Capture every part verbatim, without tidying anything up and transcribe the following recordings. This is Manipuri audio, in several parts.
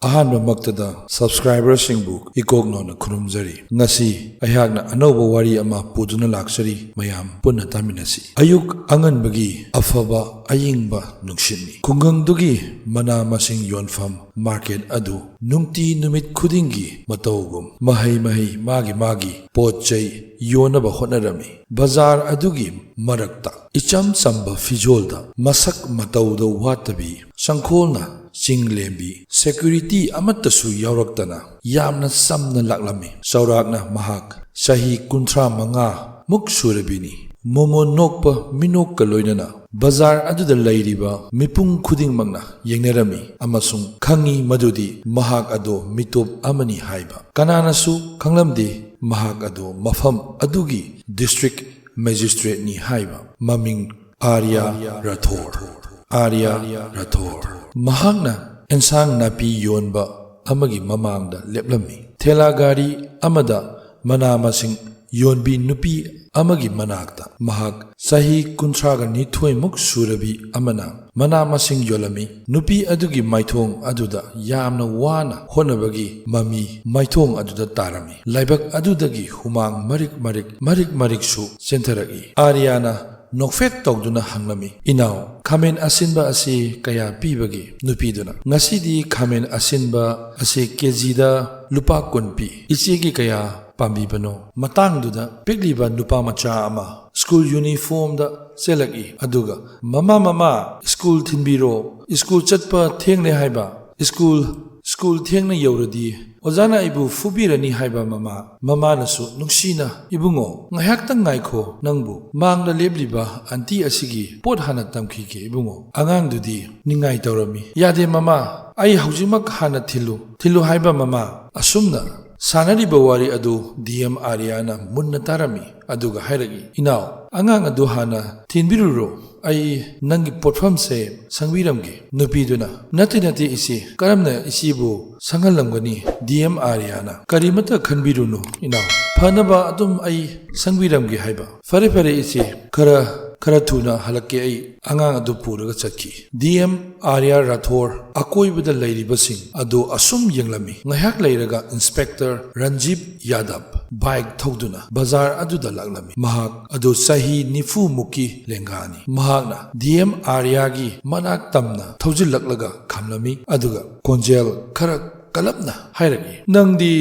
ꯑꯍꯥꯟꯕꯃꯛꯇꯗ subscriberꯁꯤꯡꯕꯨ ꯏꯀꯣꯛ ꯅꯧꯅ ꯈꯨꯔꯨꯝꯖꯔꯤ꯫ ꯉꯁꯤ ꯑꯩꯍꯥꯛꯅ ꯑꯅꯧꯕ ꯋꯥꯔꯤ ꯑꯃ ꯄꯨꯗꯨꯅ ꯂꯥꯛꯆꯔꯤ, ꯃꯌꯥꯝ ꯄꯨꯟꯅ ꯇꯥꯃꯤꯟꯅꯁꯤ꯫ ꯑꯌꯨꯛ ꯑꯉꯟꯕꯒꯤ ꯑꯐꯕ ꯑꯏꯪꯕ ꯅꯨꯡꯁꯤꯠꯅꯤ꯫ ꯈꯨꯡꯒꯪꯗꯨꯒꯤ ꯃꯅꯥ ꯃꯁꯤꯡ ꯌꯣꯟꯐꯝ market ꯑꯗꯨ ꯅꯨꯡꯇꯤ ꯅꯨꯃꯤꯠ ꯈꯨꯗꯤꯡꯒꯤ ꯃꯇꯧꯒꯨꯝ ꯃꯍꯩ ꯃꯍꯩ ꯃꯥꯒꯤ ꯃꯥꯒꯤ ꯄꯣꯠ ꯆꯩ ꯌꯣꯟꯅꯕ ꯍꯣꯠꯅꯔꯝꯃꯤ꯫ ꯕꯖꯥꯔ ꯑꯗꯨꯒꯤ ꯃꯔꯛꯇ ꯏꯆꯝ ꯆꯝꯕ ꯐꯤꯖꯣꯜꯗ ꯃꯁꯛ ꯃꯇꯧꯗ ꯋꯥꯠꯇꯕꯤ, ꯁꯪꯈꯣꯜꯅ ꯆꯤꯡ ꯂꯦꯝꯕꯤ, security ꯑꯃꯠꯇꯁꯨ ꯌꯥꯎꯔꯛꯇꯅ ꯌꯥꯝꯅ ꯆꯝꯅ ꯂꯥꯛꯂꯝꯃꯤ꯫ ꯆꯥꯎꯔꯥꯛꯅ ꯃꯍꯥꯛ ꯆꯍꯤ ꯀꯨꯟꯊ꯭ꯔꯥ ꯃꯉꯥ ꯃꯨꯛ ꯁꯨꯔꯕꯤꯅꯤ꯫ ꯃꯣꯃꯣꯟ ꯅꯣꯛꯄ ꯃꯤꯅꯣꯛꯀ ꯂꯣꯏꯅꯅ ꯕꯖꯥꯔ ꯑꯗꯨꯗ ꯂꯩꯔꯤꯕ ꯃꯤꯄꯨꯝ ꯈꯨꯗꯤꯡꯃꯛꯅ ꯌꯦꯡꯅꯔꯝꯃꯤ ꯑꯃꯁꯨꯡ ꯈꯪꯉꯤ ꯃꯗꯨꯗꯤ ꯃꯍꯥꯛ ꯑꯗꯣ ꯃꯤꯇꯣꯞ ꯑꯃꯅꯤ ꯍꯥꯏꯕ꯫ ꯀꯅꯥꯅꯁꯨ ꯈꯪꯂꯝꯗꯦ ꯃꯍꯥꯛ ꯑꯗꯣ ꯃꯐꯝ ꯑꯗꯨꯒꯤ district magistrateꯅꯤ ꯍꯥꯏꯕ꯫ ꯃꯃꯤꯡ ꯑꯥꯔꯌꯥ ꯔꯥꯊꯣꯔ꯫ ꯑꯥꯔꯌꯥ ꯔꯥꯊꯣꯔ꯫ ꯃꯍꯥꯛꯅ ꯑꯦꯟꯁꯥꯡ ꯅꯥꯄꯤ ꯌꯣꯟꯕ ꯑꯃꯒꯤ ꯃꯃꯥꯡꯗ ꯂꯦꯞꯂꯝꯃꯤ꯫ ꯊꯦꯂꯥ ꯒꯥꯔꯤ ꯑꯃꯗ ꯃꯅꯥ ꯃꯁꯤꯡ ꯌꯣꯟꯕꯤ ꯅꯨꯄꯤ ꯑꯃꯒꯤ ꯃꯅꯥꯛꯇ ꯃꯍꯥꯛ ꯆꯍꯤ ꯀꯨꯟꯊ꯭ꯔꯥꯒ ꯅꯤꯊꯣꯏꯃꯨꯛ ꯁꯨꯔꯕꯤ ꯑꯃꯅ ꯃꯅꯥ ꯃꯁꯤꯡ ꯌꯣꯜꯂꯝꯃꯤ꯫ ꯅꯨꯄꯤ ꯑꯗꯨꯒꯤ ꯃꯥꯏꯊꯣꯡ ꯑꯗꯨꯗ ꯌꯥꯝꯅ ꯋꯥꯅ ꯍꯣꯠꯅꯕꯒꯤ ꯃꯃꯤ ꯃꯥꯏꯊꯣꯡ ꯑꯗꯨꯗ ꯇꯥꯔꯝꯃꯤ꯫ ꯂꯥꯏꯕꯛ ꯑꯗꯨꯗꯒꯤ ꯍꯨꯃꯥꯡ ꯃꯔꯤꯛ ꯃꯔꯤꯛ, ꯃꯔꯤꯛ ꯃꯔꯤꯛꯁꯨ ꯆꯦꯟꯊꯔꯛꯏ꯫ ꯑꯥꯔꯌꯥꯅ ꯅꯣꯛꯐꯦꯠ ꯇꯧꯗꯨꯅ ꯍꯪꯂꯝꯃꯤ, "ꯏꯅꯥꯎ, ꯈꯥꯃꯦꯟ ꯑꯁꯤꯟꯕ ꯑꯁꯤ ꯀꯌꯥ ꯄꯤꯕꯒꯦ?" ꯅꯨꯄꯤꯗꯨꯅ, "ꯉꯁꯤꯗꯤ ꯈꯥꯃꯦꯟ ꯑꯁꯤꯟꯕ ꯑꯁꯤ ꯀꯦꯖꯤꯗ ꯂꯨꯄꯥ ꯀꯨꯟ ꯄꯤ꯫ ꯏꯆꯦꯒꯤ ꯀꯌꯥ ꯄꯥꯝꯕꯤꯕꯅꯣ?" ꯃꯇꯥꯡꯗꯨꯗ ꯄꯤꯛꯂꯤꯕ ꯅꯨꯄꯥ ꯃꯆꯥ ꯑꯃ school uniformꯗ ꯆꯦꯜꯂꯛꯏ, ꯑꯗꯨꯒ, "ꯃꯃꯥ, ꯃꯃꯥ, school ꯊꯤꯟꯕꯤꯔꯣ, school ꯆꯠꯄ ꯊꯦꯡꯂꯦ ꯍꯥꯏꯕ, school, school ꯊꯦꯡꯅ ꯌꯧꯔꯗꯤ ꯑꯣꯖꯥꯅ ꯑꯩꯕꯨ ꯐꯨꯕꯤꯔꯅꯤ ꯍꯥꯏꯕ ꯃꯃꯥ꯫" ꯃꯃꯥꯅꯁꯨ ꯅꯨꯡꯁꯤꯅ, "ꯏꯕꯨꯡꯉꯣ, ꯉꯥꯏꯍꯥꯛꯇꯪ ꯉꯥꯏꯈꯣ, ꯅꯪꯕꯨ ꯃꯥꯡꯗ ꯂꯦꯞꯂꯤꯕ aunty ꯑꯁꯤꯒꯤ ꯄꯣꯠ ꯍꯥꯟꯅ ꯇꯝꯈꯤꯒꯦ ꯏꯕꯨꯡꯉꯣ꯫" ꯑꯉꯥꯡꯗꯨꯗꯤ ꯅꯤꯡꯉꯥꯏ ꯇꯧꯔꯝꯃꯤ, "ꯌꯥꯗꯦ ꯃꯃꯥ, ꯑꯩ ꯍꯧꯖꯤꯛꯃꯛ ꯍꯥꯟꯅ ꯊꯤꯜꯂꯨ, ꯊꯤꯜꯂꯨ ꯍꯥꯏꯕ ꯃꯃꯥ꯫ ꯑꯁꯨꯝꯅ ꯁꯥꯟꯅꯔꯤꯕ ꯋꯥꯔꯤ ꯑꯗꯨ ꯗꯤ ꯑꯦꯝ ꯑꯥꯔꯌꯥꯅ ꯃꯨꯟꯅ ꯇꯥꯔꯝꯃꯤ, ꯑꯗꯨꯒ ꯍꯥꯏꯔꯛꯏ, "ꯏꯅꯥꯎ, ꯑꯉꯥꯡ ꯑꯗꯨ ꯍꯥꯟꯅ ꯊꯤꯟꯕꯤꯔꯨꯔꯣ, ꯑꯩ ꯅꯪꯒꯤ ꯄꯣꯠꯐꯝꯁꯦ ꯁꯪꯕꯤꯔꯝꯒꯦ꯫" ꯅꯨꯄꯤꯗꯨꯅ, "ꯅꯠꯇꯦ, ꯅꯠꯇꯦ ꯏꯆꯦ, ꯀꯔꯝꯅ ꯏꯆꯦꯕꯨ ꯁꯪꯍꯜꯂꯝꯒꯅꯤ?" ꯗꯤ ꯑꯦꯝ ꯑꯥꯔꯌꯥꯅ, "ꯀꯔꯤꯃꯠꯇ ꯈꯟꯕꯤꯔꯨꯅꯨ ꯏꯅꯥꯎ, ꯐꯅꯕ ꯑꯗꯨꯝ ꯑꯩ ꯁꯪꯕꯤꯔꯝꯒꯦ ꯍꯥꯏꯕ꯫" "ꯐꯔꯦ, ꯐꯔꯦ ꯏꯆꯦ, ꯈꯔ ꯈꯔ ꯊꯨꯅ ꯍꯜꯂꯛꯀꯦ ꯑꯩ꯫ ꯑꯉꯥꯡ ꯑꯗꯨ ꯄꯨꯔꯒ ꯆꯠꯈꯤ꯫ ꯗꯤ ꯑꯦꯝ ꯑꯥꯔꯌꯥ ꯔꯥꯊꯣꯔ ꯑꯀꯣꯏꯕꯗ ꯂꯩꯔꯤꯕꯁꯤꯡ ꯑꯗꯨ ꯑꯁꯨꯝ ꯌꯦꯡꯂꯝꯃꯤ꯫ ꯉꯥꯏꯍꯥꯛ ꯂꯩꯔꯒ ꯏꯟꯁꯄꯦꯛꯇꯔ ꯔꯟꯖꯤꯕ ꯌꯥꯗꯕ ꯕꯥꯏꯛ ꯊꯧꯗꯨꯅ ꯕꯖꯥꯔ ꯑꯗꯨꯗ ꯂꯥꯛꯂꯝꯃꯤ꯫ ꯃꯍꯥꯛ ꯑꯗꯨ ꯆꯍꯤ ꯅꯤꯐꯨ ꯃꯨꯛꯀꯤ ꯂꯦꯡꯒꯥꯅꯤ꯫ ꯃꯍꯥꯛꯅ ꯗꯤ ꯑꯦꯝ ꯑꯥꯔꯌꯥꯒꯤ ꯃꯅꯥꯛ ꯇꯝꯅ ꯊꯧꯖꯤꯜꯂꯛꯂꯒ ꯈꯥꯝꯂꯝꯃꯤ, ꯑꯗꯨꯒ ꯈꯣꯟꯖꯦꯜ ꯈꯔ ꯀꯜꯂꯞꯅ ꯍꯥꯏꯔꯛꯏ, "ꯅꯪꯗꯤ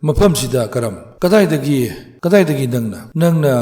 ꯃꯐꯝꯁꯤꯗ ꯀꯔꯝ, ꯀꯗꯥꯏꯗꯒꯤ, ꯀꯗꯥꯏꯗꯒꯤ ꯅꯪꯅ, ꯅꯪꯅ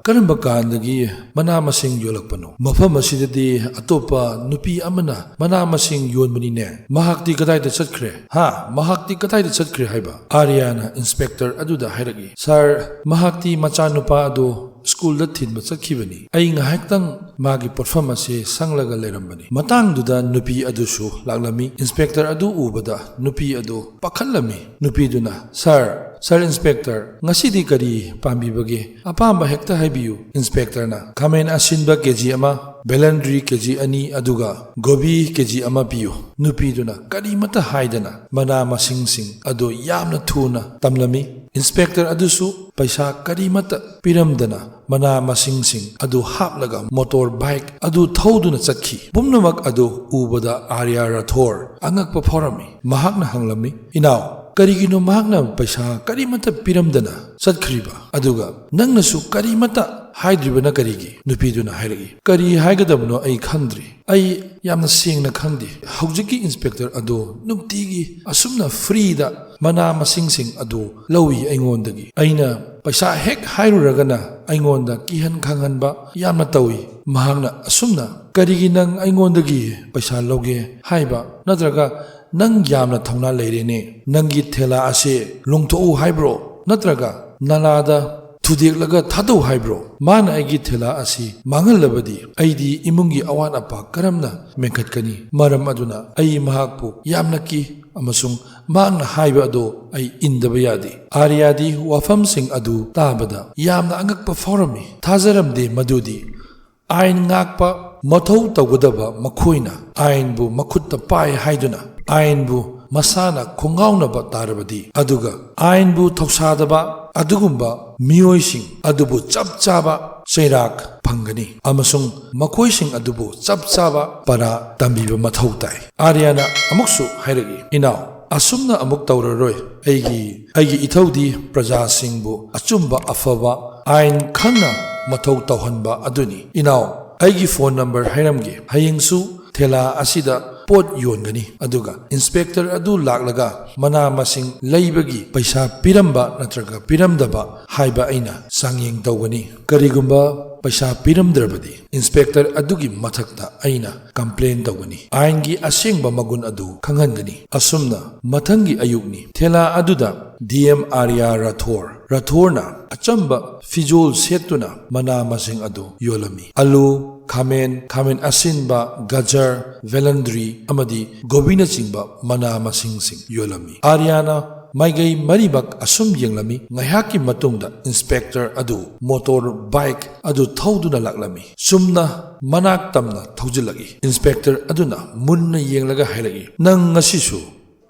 ꯀꯔꯝꯕ ꯀꯥꯟꯗꯒꯤ ꯃꯅꯥ ꯃꯁꯤꯡ ꯌꯣꯜꯂꯛꯄꯅꯣ? ꯃꯐꯝ ꯑꯁꯤꯗꯗꯤ ꯑꯇꯣꯞꯄ ꯅꯨꯄꯤ ꯑꯃꯅ ꯃꯅꯥ ꯃꯁꯤꯡ ꯌꯣꯟꯕꯅꯤꯅꯦ꯫ ꯃꯍꯥꯛꯇꯤ ꯀꯗꯥꯏꯗ ꯆꯠꯈ꯭ꯔꯦ? ꯍꯥ? ꯃꯍꯥꯛꯇꯤ ꯀꯗꯥꯏꯗ ꯆꯠꯈ꯭ꯔꯦ?" ꯍꯥꯏꯕ ꯑꯥꯔꯌꯥꯅ ꯏꯟꯁꯄꯦꯛꯇꯔ ꯑꯗꯨꯗ ꯍꯥꯏꯔꯛꯏ, "ꯁꯥꯔ, ꯃꯍꯥꯛꯇꯤ ꯃꯆꯥꯅꯨꯄꯥ ꯑꯗꯨ ꯁ꯭ꯀꯨꯜꯗ ꯊꯤꯟꯕ ꯆꯠꯈꯤꯕꯅꯤ꯫ ꯑꯩ ꯉꯥꯏꯍꯥꯛꯇꯪ ꯃꯥꯒꯤ ꯄꯣꯠꯐꯝ ꯑꯁꯦ ꯁꯪꯂꯒ ꯂꯩꯔꯝꯕꯅꯤ꯫" ꯃꯇꯥꯡꯗꯨꯗ ꯅꯨꯄꯤ ꯑꯗꯨꯁꯨ ꯂꯥꯛꯂꯝꯃꯤ꯫ ꯏꯟꯁꯄꯦꯛꯇꯔ ꯑꯗꯨ ꯎꯕꯗ ꯅꯨꯄꯤ ꯑꯗꯨ ꯄꯥꯈꯠꯂꯝꯃꯤ꯫ ꯅꯨꯄꯤꯗꯨꯅ, "ꯁꯥꯔ, ꯁꯥꯔ ꯏꯟꯁꯄꯦꯛꯇꯔ, ꯉꯁꯤꯗꯤ ꯀꯔꯤ ꯄꯥꯝꯕꯤꯕꯒꯦ? ꯑꯄꯥꯝꯕ ꯍꯦꯛꯇ ꯍꯥꯏꯕꯤꯌꯨ꯫" ꯏꯟꯁꯄꯦꯛꯇꯔꯅ, "ꯈꯥꯃꯦꯟ ꯑꯁꯤꯟꯕ ꯀꯦ ꯖꯤ ꯑꯃ, ꯕꯦꯂꯟꯗ꯭ꯔꯤ ꯀꯦ ꯖꯤ ꯑꯅꯤ, ꯑꯗꯨꯒ ꯒꯣꯕꯤ ꯀꯦ ꯖꯤ ꯑꯃ ꯄꯤꯌꯨ꯫" ꯅꯨꯄꯤꯗꯨꯅ ꯀꯔꯤꯃꯠꯇ ꯍꯥꯏꯗꯅ ꯃꯅꯥ ꯃꯁꯤꯡꯁꯤꯡ ꯑꯗꯨ ꯌꯥꯝꯅ ꯊꯨꯅ ꯇꯝꯂꯝꯃꯤ꯫ ꯏꯟꯁꯄꯦꯛꯇꯔ ꯑꯗꯨꯁꯨ ꯄꯩꯁꯥ ꯀꯔꯤꯃꯠꯇ ꯄꯤꯔꯝꯗꯅ ꯃꯅꯥ ꯃꯁꯤꯡꯁꯤꯡ ꯑꯗꯨ ꯍꯥꯞꯂꯒ ꯃꯣꯇꯣꯔ ꯕꯥꯏꯛ ꯑꯗꯨ ꯊꯧꯗꯨꯅ ꯆꯠꯈꯤ꯫ ꯄꯨꯝꯅꯃꯛ ꯑꯗꯨ ꯎꯕꯗ ꯑꯥꯔꯌꯥ ꯔꯥꯊꯣꯔ ꯑꯉꯛꯄ ꯐꯥꯎꯔꯝꯃꯤ꯫ ꯃꯍꯥꯛꯅ ꯍꯪꯂꯝꯃꯤ, "ꯏꯅꯥꯎ, ꯀꯔꯤꯒꯤꯅꯣ ꯃꯍꯥꯛꯅ ꯄꯩꯁꯥ ꯀꯔꯤꯃꯠꯇ ꯄꯤꯔꯝꯗꯅ ꯆꯠꯈ꯭ꯔꯤꯕ? ꯑꯗꯨꯒ ꯅꯪꯅꯁꯨ ꯀꯔꯤꯃꯠꯇ ꯍꯥꯏꯗ꯭ꯔꯤꯕꯅ ꯀꯔꯤꯒꯤ?" ꯅꯨꯄꯤꯗꯨꯅ ꯍꯥꯏꯔꯛꯏ, "ꯀꯔꯤ ꯍꯥꯏꯒꯗꯕꯅꯣ ꯑꯩ ꯈꯪꯗ꯭ꯔꯤ꯫ ꯑꯩ ꯌꯥꯝꯅ ꯁꯦꯡꯅ ꯈꯪꯗꯦ꯫ ꯍꯧꯖꯤꯛꯀꯤ ꯏꯟꯁꯄꯦꯛꯇꯔ ꯑꯗꯨ ꯅꯨꯡꯇꯤꯒꯤ ꯑꯁꯨꯝꯅ ꯐ꯭ꯔꯤꯗ ꯃꯅꯥ ꯃꯁꯤꯡꯁꯤꯡ ꯑꯗꯨ ꯂꯧꯏ ꯑꯩꯉꯣꯟꯗꯒꯤ꯫ ꯑꯩꯅ ꯄꯩꯁꯥ ꯍꯦꯛ ꯍꯥꯏꯔꯨꯔꯒꯅ ꯑꯩꯉꯣꯟꯗ ꯀꯤꯍꯟ ꯈꯪꯍꯟꯕ ꯌꯥꯝꯅ ꯇꯧꯏ꯫ ꯃꯍꯥꯛꯅ ꯑꯁꯨꯝꯅ, 'ꯀꯔꯤꯒꯤ ꯅꯪ ꯑꯩꯉꯣꯟꯗꯒꯤ ꯄꯩꯁꯥ ꯂꯧꯒꯦ?' ꯍꯥꯏꯕ, ꯅꯠꯇ꯭ꯔꯒ 'ꯅꯪ ꯌꯥꯝꯅ ꯊꯧꯅꯥ ꯂꯩꯔꯦꯅꯦ, ꯅꯪꯒꯤ ꯊꯦꯂꯥ ꯑꯁꯦ ꯂꯣꯡꯊꯣꯛꯎ ꯍꯥꯏꯕ꯭ꯔꯣ? ꯅꯠꯇ꯭ꯔꯒ ꯅꯂꯥꯗ ꯊꯨꯗꯦꯛꯂꯒ ꯊꯥꯗꯧ ꯍꯥꯏꯕ꯭ꯔꯣ?' ꯃꯥꯅ ꯑꯩꯒꯤ ꯊꯦꯂꯥ ꯑꯁꯤ ꯃꯥꯡꯍꯜꯂꯕꯗꯤ ꯑꯩꯗꯤ ꯏꯃꯨꯡꯒꯤ ꯑꯋꯥꯠ ꯑꯄꯥ ꯀꯔꯝꯅ ꯃꯦꯟꯈꯠꯀꯅꯤ? ꯃꯔꯝ ꯑꯗꯨꯅ ꯑꯩ ꯃꯍꯥꯛꯄꯨ ꯌꯥꯝꯅ ꯀꯤ ꯑꯃꯁꯨꯡ ꯃꯍꯥꯛꯅ ꯍꯥꯏꯕ ꯑꯗꯨ ꯑꯩ ꯏꯟꯗꯕ ꯌꯥꯗꯦ꯫ ꯑꯥꯔꯌꯥꯗꯤ ꯋꯥꯐꯝꯁꯤꯡ ꯑꯗꯨ ꯇꯥꯕꯗ ꯌꯥꯝꯅ ꯑꯉꯛꯄ ꯐꯥꯎꯔꯝꯃꯤ꯫ ꯊꯥꯖꯔꯝꯗꯦ ꯃꯗꯨꯗꯤ ꯑꯥꯏꯟ ꯉꯥꯛꯄ ꯃꯊꯧ ꯇꯧꯒꯗꯕ ꯃꯈꯣꯏꯅ ꯑꯥꯏꯟꯕꯨ ꯃꯈꯨꯠꯇ ꯄꯥꯏ ꯍꯥꯏꯗꯨꯅ ꯑꯥꯏꯟꯕꯨ ꯃꯁꯥꯅ ꯈꯣꯡꯒꯥꯎꯅꯕ ꯇꯥꯔꯕꯗꯤ, ꯑꯗꯨꯒ ꯑꯥꯏꯟꯕꯨ ꯊꯧꯁꯥꯗꯕ ꯑꯗꯨꯒꯨꯝꯕ ꯃꯤꯑꯣꯏꯁꯤꯡ ꯑꯗꯨꯕꯨ ꯆꯞ ꯆꯥꯕ ꯆꯩꯔꯥꯛ ꯐꯪꯒꯅꯤ ꯑꯃꯁꯨꯡ ꯃꯈꯣꯏꯁꯤꯡ ꯑꯗꯨꯕꯨ ꯆꯞ ꯆꯥꯕ ꯄꯔꯥ ꯇꯝꯕꯤꯕ ꯃꯊꯧ ꯇꯥꯏ꯫ ꯑꯥꯔꯌꯥꯅ ꯑꯃꯨꯛꯁꯨ ꯍꯥꯏꯔꯛꯏ, "ꯏꯅꯥꯎ, ꯑꯁꯨꯝꯅ ꯑꯃꯨꯛ ꯇꯧꯔꯔꯣꯏ꯫ ꯑꯩꯒꯤ, ꯑꯩꯒꯤ ꯏꯊꯧꯗꯤ ꯄ꯭ꯔꯖꯥꯁꯤꯡꯕꯨ ꯑꯆꯨꯝꯕ, ꯑꯐꯕ, ꯑꯥꯏꯟ ꯈꯪꯅ ꯃꯊꯧ ꯇꯧꯍꯟꯕ ꯑꯗꯨꯅꯤ꯫ ꯏꯅꯥꯎ, ꯑꯩꯒꯤ ꯐꯣꯟ ꯅꯝꯕꯔ ꯍꯥꯏꯔꯝꯒꯦ꯫ ꯍꯌꯦꯡꯁꯨ ꯊꯦꯂꯥ ꯑꯁꯤꯗ ꯄꯣꯠ ꯌꯣꯟꯒꯅꯤ, ꯑꯗꯨꯒ ꯏꯟꯁꯄꯦꯛꯇꯔ ꯑꯗꯨ ꯂꯥꯛꯂꯒ ꯃꯅꯥ ꯃꯁꯤꯡ ꯂꯩꯕꯒꯤ ꯄꯩꯁꯥ ꯄꯤꯔꯝꯕ ꯅꯠꯇ꯭ꯔꯒ ꯄꯤꯔꯝꯗꯕ ꯍꯥꯏꯕ ꯑꯩꯅ ꯆꯥꯡꯌꯦꯡ ꯇꯧꯒꯅꯤ꯫ ꯀꯔꯤꯒꯨꯝꯕ ꯄꯩꯁꯥ ꯄꯤꯔꯝꯗ꯭ꯔꯕꯗꯤ, ꯏꯟꯁꯄꯦꯛꯇꯔ ꯑꯗꯨꯒꯤ ꯃꯊꯛꯇ ꯑꯩꯅ ꯀꯝꯄ꯭ꯂꯦꯟ ꯇꯧꯒꯅꯤ꯫ ꯑꯥꯏꯟꯒꯤ ꯑꯁꯦꯡꯕ ꯃꯒꯨꯟ ꯑꯗꯨ ꯈꯪꯍꯟꯒꯅꯤ꯫" ꯑꯁꯨꯝꯅ ꯃꯊꯪꯒꯤ ꯑꯌꯨꯛꯅꯤ꯫ ꯊꯦꯂꯥ ꯑꯗꯨꯗ ꯗꯤ ꯑꯦꯝ ꯑꯥꯔꯌꯥ ꯔꯥꯊꯣꯔ, ꯔꯥꯊꯣꯔꯅ ꯑꯆꯝꯕ ꯐꯤꯖꯣꯜ ꯁꯦꯠꯇꯨꯅ ꯃꯅꯥ ꯃꯁꯤꯡ ꯑꯗꯨ ꯌꯣꯜꯂꯝꯃꯤ꯫ ꯑꯂꯨ, ꯈꯥꯃꯦꯟ, ꯈꯥꯃꯦꯟ ꯑꯁꯤꯟꯕ, ꯒꯖꯔ, ꯚꯦꯂꯟꯗ꯭ꯔꯤ ꯑꯃꯗꯤ ꯒꯣꯕꯤꯅꯆꯤꯡꯕ ꯃꯅꯥ ꯃꯁꯤꯡꯁꯤꯡ ꯌꯣꯜꯂꯝꯃꯤ꯫ ꯑꯥꯔꯌꯥꯅ ꯃꯥꯏꯀꯩ ꯃꯔꯤꯃꯛ ꯑꯁꯨꯝ ꯌꯦꯡꯂꯝꯃꯤ꯫ ꯉꯥꯏꯍꯥꯛꯀꯤ ꯃꯇꯨꯡꯗ ꯏꯟꯁꯄꯦꯛꯇꯔ ꯑꯗꯨ ꯃꯣꯇꯣꯔ ꯕꯥꯏꯛ ꯑꯗꯨ ꯊꯧꯗꯨꯅ ꯂꯥꯛꯂꯝꯃꯤ꯫ ꯆꯨꯝꯅ ꯃꯅꯥꯛ ꯇꯝꯅ ꯊꯧꯖꯤꯜꯂꯛꯏ꯫ ꯏꯟꯁꯄꯦꯛꯇꯔ ꯑꯗꯨꯅ ꯃꯨꯟꯅ ꯌꯦꯡꯂꯒ ꯍꯥꯏꯔꯛꯏ, "ꯅꯪ ꯉꯁꯤꯁꯨ,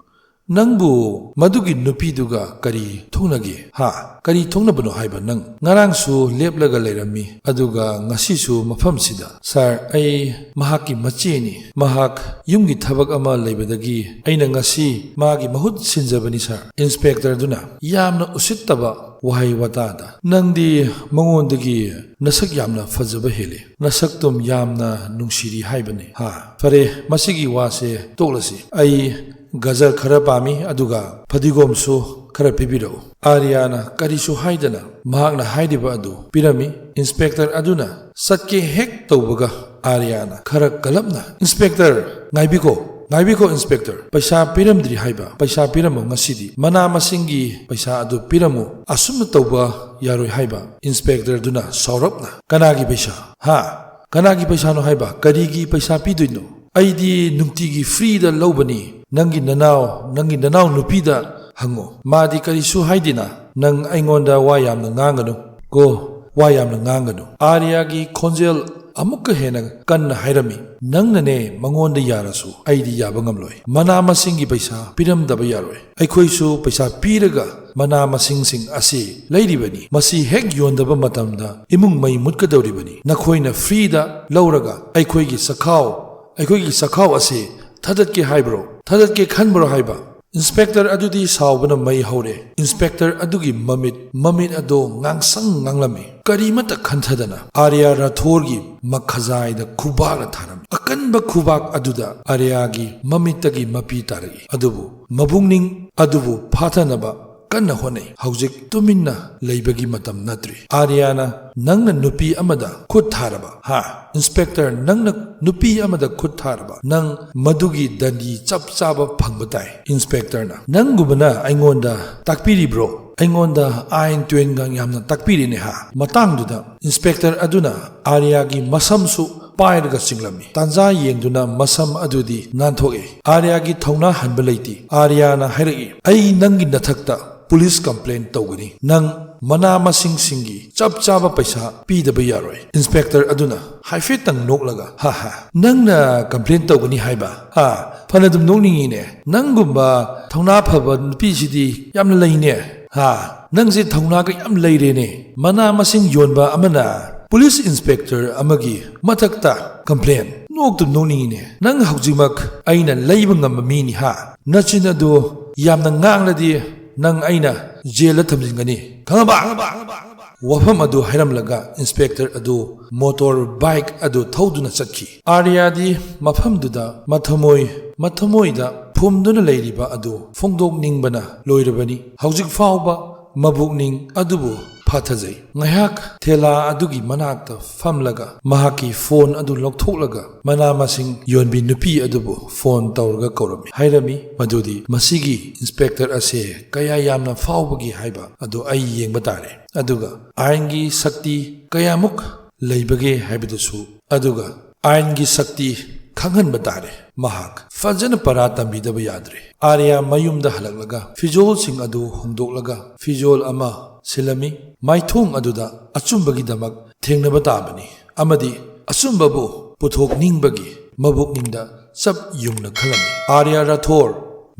ꯅꯪꯕꯨ ꯃꯗꯨꯒꯤ ꯅꯨꯄꯤꯗꯨꯒ ꯀꯔꯤ ꯊꯣꯛꯅꯒꯦ? ꯍꯥ? ꯀꯔꯤ ꯊꯣꯛꯅꯕꯅꯣ ꯍꯥꯏꯕ ꯅꯪ? ꯉꯔꯥꯡꯁꯨ ꯂꯦꯞꯂꯒ ꯂꯩꯔꯝꯃꯤ, ꯑꯗꯨꯒ ꯉꯁꯤꯁꯨ ꯃꯐꯝꯁꯤꯗ꯫" "ꯁꯥꯔ, ꯑꯩ ꯃꯍꯥꯛꯀꯤ ꯃꯆꯦꯅꯤ꯫ ꯃꯍꯥꯛ ꯌꯨꯝꯒꯤ ꯊꯕꯛ ꯑꯃ ꯂꯩꯕꯗꯒꯤ ꯑꯩꯅ ꯉꯁꯤ ꯃꯥꯒꯤ ꯃꯍꯨꯠ ꯁꯤꯟꯖꯕꯅꯤ, ꯁꯥꯔ꯫" ꯏꯟꯁꯄꯦꯛꯇꯔꯗꯨꯅ ꯌꯥꯝꯅ ꯎꯁꯤꯠꯇꯕ ꯋꯥꯍꯩ ꯋꯥꯇꯥꯗ, "ꯅꯪꯗꯤ ꯃꯉꯣꯟꯗꯒꯤ ꯅꯁꯛ ꯌꯥꯝꯅ ꯐꯖꯕ ꯍꯦꯜꯂꯤ꯫ ꯅꯁꯛꯇꯨꯝ ꯌꯥꯝꯅ ꯅꯨꯡꯁꯤꯔꯤ ꯍꯥꯏꯕꯅꯤ, ꯍꯥ? ꯐꯔꯦ, ꯃꯁꯤꯒꯤ ꯋꯥꯁꯦ ꯇꯣꯛꯂꯁꯤ꯫ ꯑꯩ ꯒꯖꯔ ꯈꯔ ꯄꯥꯝꯃꯤ, ꯑꯗꯨꯒ ꯐꯗꯤꯒꯣꯝꯁꯨ ꯈꯔ ꯄꯤꯕꯤꯔꯛꯎ꯫" ꯑꯥꯔꯌꯥꯅ ꯀꯔꯤꯁꯨ ꯍꯥꯏꯗꯅ ꯃꯍꯥꯛꯅ ꯍꯥꯏꯔꯤꯕ ꯑꯗꯨ ꯄꯤꯔꯝꯃꯤ꯫ ꯏꯟꯁꯄꯦꯛꯇꯔ ꯑꯗꯨꯅ ꯆꯠꯀꯦ ꯍꯦꯛ ꯇꯧꯕꯒ, ꯑꯥꯔꯌꯥꯅ ꯈꯔ ꯀꯜꯂꯞꯅ, "ꯏꯟꯁꯄꯦꯛꯇꯔ, ꯉꯥꯏꯕꯤꯈꯣ, ꯉꯥꯏꯕꯤꯈꯣ, ꯏꯟꯁꯄꯦꯛꯇꯔ꯫ ꯄꯩꯁꯥ ꯄꯤꯔꯝꯗ꯭ꯔꯤ ꯍꯥꯏꯕ? ꯄꯩꯁꯥ ꯄꯤꯔꯝꯃꯨ ꯉꯁꯤꯗꯤ꯫ ꯃꯅꯥ ꯃꯁꯤꯡꯒꯤ ꯄꯩꯁꯥ ꯑꯗꯨ ꯄꯤꯔꯝꯃꯨ꯫ ꯑꯁꯨꯝꯅ ꯇꯧꯕ ꯌꯥꯔꯣꯏ ꯍꯥꯏꯕ?" ꯏꯟꯁꯄꯦꯛꯇꯔꯗꯨꯅ ꯁꯥꯎꯔꯞꯅ, "ꯀꯅꯥꯒꯤ ꯄꯩꯁꯥ? ꯍꯥ? ꯀꯅꯥꯒꯤ ꯄꯩꯁꯥꯅꯣ ꯍꯥꯏꯕ? ꯀꯔꯤꯒꯤ ꯄꯩꯁꯥ ꯄꯤꯗꯣꯏꯅꯣ? ꯑꯩꯗꯤ ꯅꯨꯡꯇꯤꯒꯤ ꯐ꯭ꯔꯤꯗ ꯂꯧꯕꯅꯤ꯫ ꯅꯪꯒꯤ ꯅꯅꯥꯎ, ꯅꯪꯒꯤ ꯅꯅꯥꯎ ꯅꯨꯄꯤꯗ ꯍꯪꯉꯨ꯫ ꯃꯥꯗꯤ ꯀꯔꯤꯁꯨ ꯍꯥꯏꯗꯦꯅ꯫ ꯅꯪ ꯑꯩꯉꯣꯟꯗ ꯋꯥ ꯌꯥꯝꯅ ꯉꯥꯡꯒꯅꯨ ꯀꯣ, ꯋꯥ ꯌꯥꯝꯅ ꯉꯥꯡꯒꯅꯨ꯫" ꯑꯥꯔꯌꯥꯒꯤ ꯈꯣꯟꯖꯦꯜ ꯑꯃꯨꯛꯀ ꯍꯦꯟꯅ ꯀꯟꯅ ꯍꯥꯏꯔꯝꯃꯤ, "ꯅꯪꯅꯅꯦ ꯃꯉꯣꯟꯗ ꯌꯥꯔꯁꯨ ꯑꯩꯗꯤ ꯌꯥꯕ ꯉꯝꯂꯣꯏ꯫ ꯃꯅꯥ ꯃꯁꯤꯡꯒꯤ ꯄꯩꯁꯥ ꯄꯤꯔꯝꯗꯕ ꯌꯥꯔꯣꯏ꯫ ꯑꯩꯈꯣꯏꯁꯨ ꯄꯩꯁꯥ ꯄꯤꯔꯒ ꯃꯅꯥ ꯃꯁꯤꯡꯁꯤꯡ ꯑꯁꯤ ꯂꯩꯔꯤꯕꯅꯤ꯫ ꯃꯁꯤ ꯍꯦꯛ ꯌꯣꯟꯗꯕ ꯃꯇꯝꯗ ꯏꯃꯨꯡ ꯃꯩ ꯃꯨꯠꯀꯗꯧꯔꯤꯕꯅꯤ꯫ ꯅꯈꯣꯏꯅ ꯐ꯭ꯔꯤꯗ ꯂꯧꯔꯒ ꯑꯩꯈꯣꯏꯒꯤ ꯆꯈꯥꯎ, ꯑꯩꯈꯣꯏꯒꯤ ꯆꯈꯥꯎ ꯑꯁꯤ ꯊꯥꯗꯠꯀꯦ ꯍꯥꯏꯕ꯭ꯔꯣ? ꯊꯥꯗꯠꯀꯦ ꯈꯟꯕ꯭ꯔꯣ ꯍꯥꯏꯕ?" ꯏꯟꯁꯄꯦꯛꯇꯔ ꯑꯗꯨꯗꯤ ꯁꯥꯎꯕꯅ ꯃꯩ ꯍꯧꯔꯦ꯫ ꯏꯟꯁꯄꯦꯛꯇꯔ ꯑꯗꯨꯒꯤ ꯃꯃꯤꯠ, ꯃꯃꯤꯠ ꯑꯗꯣ ꯉꯥꯡꯁꯪ ꯉꯥꯡꯂꯝꯃꯤ꯫ ꯀꯔꯤꯃꯠꯇ ꯈꯟꯊꯗꯅ ꯑꯥꯔꯌꯥ ꯔꯥꯊꯣꯔꯒꯤ ꯃꯈꯖꯥꯏꯗ ꯈꯨꯕꯥꯛꯅ ꯊꯥꯔꯝꯃꯤ꯫ ꯑꯀꯟꯕ ꯈꯨꯕꯥꯛ ꯑꯗꯨꯗ ꯑꯥꯔꯌꯥꯒꯤ ꯃꯃꯤꯠꯇꯒꯤ ꯃꯄꯤ ꯇꯥꯔꯛꯏ꯫ ꯑꯗꯨꯕꯨ ꯃꯕꯨꯛꯅꯤꯡ ꯑꯗꯨꯕꯨ ꯐꯥꯊꯅꯕ ꯀꯟꯅ ꯍꯣꯠꯅꯩ꯫ ꯍꯧꯖꯤꯛ ꯇꯨꯃꯤꯟꯅ ꯂꯩꯕꯒꯤ ꯃꯇꯝ ꯅꯠꯇ꯭ꯔꯤ꯫ "ꯑꯥꯔꯌꯥꯅ ꯅꯪꯅ ꯅꯨꯄꯤ ꯑꯃꯗ ꯈꯨꯠ ꯊꯥꯔꯕ, ꯍꯥ? ꯏꯟꯁꯄꯦꯛꯇꯔ, ꯅꯪꯅ ꯅꯨꯄꯤ ꯑꯃꯗ ꯈꯨꯠ ꯊꯥꯔꯕ? ꯅꯪ ꯃꯗꯨꯒꯤ ꯗꯟꯗꯤ ꯆꯞ ꯆꯥꯕ ꯐꯪꯕ ꯇꯥꯏ꯫" ꯏꯟꯁꯄꯦꯛꯇꯔꯅ, "ꯅꯪꯒꯨꯝꯕꯅ ꯑꯩꯉꯣꯟꯗ ꯇꯥꯛꯄꯤꯔꯤꯕ꯭ꯔꯣ? ꯑꯩꯉꯣꯟꯗ ꯑꯥꯏꯟ ꯇꯨꯌꯦꯟꯒ ꯌꯥꯝꯅ ꯇꯥꯛꯄꯤꯔꯤꯅꯦ, ꯍꯥ?" ꯃꯇꯥꯡꯗꯨꯗ ꯏꯟꯁꯄꯦꯛꯇꯔ ꯑꯗꯨꯅ ꯑꯥꯔꯌꯥꯒꯤ ꯃꯁꯝꯁꯨ ꯄꯥꯏꯔꯒ ꯆꯤꯡꯂꯝꯃꯤ꯫ ꯇꯥꯟꯖꯥ ꯌꯦꯡꯗꯨꯅ ꯃꯁꯝ ꯑꯗꯨꯗꯤ ꯅꯥꯟꯊꯣꯛꯏ꯫ ꯑꯥꯔꯌꯥꯒꯤ ꯊꯧꯅꯥ ꯍꯟꯕ ꯂꯩꯇꯦ꯫ ꯑꯥꯔꯌꯥꯅ ꯍꯥꯏꯔꯛꯏ, "ꯑꯩ ꯅꯪꯒꯤ ꯅꯊꯛꯇ ꯄꯨꯂꯤꯁ ꯀꯝꯄ꯭ꯂꯦꯟ ꯇꯧꯒꯅꯤ꯫ ꯅꯪ ꯃꯅꯥ ꯃꯁꯤꯡꯁꯤꯡꯒꯤ ꯆꯞ ꯆꯥꯕ ꯄꯩꯁꯥ ꯄꯤꯗꯕ ꯌꯥꯔꯣꯏ꯫" ꯏꯟꯁꯄꯦꯛꯇꯔ ꯑꯗꯨꯅ ꯍꯥꯏꯐꯦꯠꯇꯪ ꯅꯣꯛꯂꯒ, "ꯍꯥ ꯍꯥ, ꯅꯪꯅ ꯀꯝꯄ꯭ꯂꯦꯟ ꯇꯧꯒꯅꯤ ꯍꯥꯏꯕ? ꯍꯥ, ꯐꯅꯗꯨꯝ ꯅꯣꯛꯅꯤꯡꯉꯤꯅꯦ꯫ ꯅꯪꯒꯨꯝꯕ ꯊꯧꯅꯥ ꯐꯕ ꯅꯨꯄꯤꯁꯤꯗꯤ ꯌꯥꯝꯅ ꯂꯩꯅꯦ꯫ ꯍꯥ, ꯅꯪꯁꯦ ꯊꯧꯅꯥꯒ ꯌꯥꯝ ꯂꯩꯔꯦꯅꯦ꯫ ꯃꯅꯥ ꯃꯁꯤꯡ ꯌꯣꯟꯕ ꯑꯃꯅ ꯄꯨꯂꯤꯁ ꯏꯟꯁꯄꯦꯛꯇꯔ ꯑꯃꯒꯤ ꯃꯊꯛꯇ ꯀꯝꯄ꯭ꯂꯦꯟ꯫ ꯅꯣꯛꯇꯨꯝ ꯅꯣꯛꯅꯤꯡꯉꯤꯅꯦ꯫ ꯅꯪ ꯍꯧꯖꯤꯛꯃꯛ ꯑꯩꯅ ꯂꯩꯕ ꯉꯝꯕ ꯃꯤꯅꯤ, ꯍꯥ? ꯅꯆꯤꯟ ꯑꯗꯨ ꯌꯥꯝꯅ ꯉꯥꯡꯂꯗꯤ ꯅꯪ ꯑꯩꯅ ꯖꯦꯜꯗ ꯊꯝꯖꯤꯟꯒꯅꯤ꯫ ꯈꯪꯉꯕ?" ꯋꯥꯐꯝ ꯑꯗꯨ ꯍꯥꯏꯔꯝꯂꯒ ꯏꯟꯁꯄꯦꯛꯇꯔ ꯑꯗꯨ ꯃꯣꯇꯣꯔ ꯕꯥꯏꯛ ꯑꯗꯨ ꯊꯧꯗꯨꯅ ꯆꯠꯈꯤ꯫ ꯑꯥꯔꯌꯥꯗꯤ ꯃꯐꯝꯗꯨꯗ ꯃꯊꯃꯣꯏ, ꯃꯊꯃꯣꯏꯗ ꯐꯨꯝꯗꯨꯅ ꯂꯩꯔꯤꯕ ꯑꯗꯨ ꯐꯣꯡꯗꯣꯛꯅꯤꯡꯕꯅ ꯂꯣꯏꯔꯕꯅꯤ꯫ ꯍꯧꯖꯤꯛ ꯐꯥꯎꯕ ꯃꯕꯨꯛꯅꯤꯡ ꯑꯗꯨꯕꯨ ꯐꯥꯊꯖꯩ꯫ ꯉꯥꯏꯍꯥꯛ ꯊꯦꯂꯥ ꯑꯗꯨꯒꯤ ꯃꯅꯥꯛꯇ ꯐꯝꯂꯒ ꯃꯍꯥꯛꯀꯤ ꯐꯣꯟ ꯑꯗꯨ ꯂꯧꯊꯣꯛꯂꯒ ꯃꯅꯥ ꯃꯁꯤꯡ ꯌꯣꯟꯕꯤ ꯅꯨꯄꯤ ꯑꯗꯨꯕꯨ ꯐꯣꯟ ꯇꯧꯔꯒ ꯀꯧꯔꯝꯃꯤ꯫ ꯍꯥꯏꯔꯝꯃꯤ ꯃꯗꯨꯗꯤ ꯃꯁꯤꯒꯤ ꯏꯟꯁꯄꯦꯛꯇꯔ ꯑꯁꯦ ꯀꯌꯥ ꯌꯥꯝꯅ ꯐꯥꯎꯕꯒꯦ ꯍꯥꯏꯕ ꯑꯗꯨ ꯑꯩ ꯌꯦꯡꯕ ꯇꯥꯔꯦ꯫ ꯑꯗꯨꯒ ꯑꯥꯏꯟꯒꯤ ꯁꯛꯇꯤ ꯀꯌꯥꯃꯨꯛ ꯂꯩꯕꯒꯦ ꯍꯥꯏꯕꯗꯨꯁꯨ, ꯑꯗꯨꯒ ꯑꯥꯏꯟꯒꯤ ꯁꯛꯇꯤ ꯈꯪꯍꯟꯕ ꯇꯥꯔꯦ꯫ ꯃꯍꯥꯛ ꯐꯖꯅ ꯄꯔꯥ ꯇꯝꯕꯤꯗꯕ ꯌꯥꯗ꯭ꯔꯦ꯫ ꯑꯥꯔꯌꯥ ꯃꯌꯨꯝꯗ ꯍꯜꯂꯛꯂꯒ ꯐꯤꯖꯣꯜꯁꯤꯡ ꯑꯗꯨ ꯍꯣꯡꯗꯣꯛꯂꯒ ꯐꯤꯖꯣꯜ ꯑꯃ ꯁꯤꯜꯂꯝꯃꯤ꯫ ꯃꯥꯏꯊꯣꯡ ꯑꯗꯨꯗ ꯑꯆꯨꯝꯕꯒꯤꯗꯃꯛ ꯊꯦꯡꯅꯕ ꯇꯥꯕꯅꯤ ꯑꯃꯗꯤ ꯑꯆꯨꯝꯕꯕꯨ ꯄꯨꯊꯣꯛꯅꯤꯡꯕꯒꯤ ꯃꯕꯨꯛꯅꯤꯡꯗ ꯆꯞ ꯌꯨꯡꯅ ꯈꯜꯂꯝꯃꯤ꯫ ꯑꯥꯔꯌꯥ ꯔꯥꯊꯣꯔ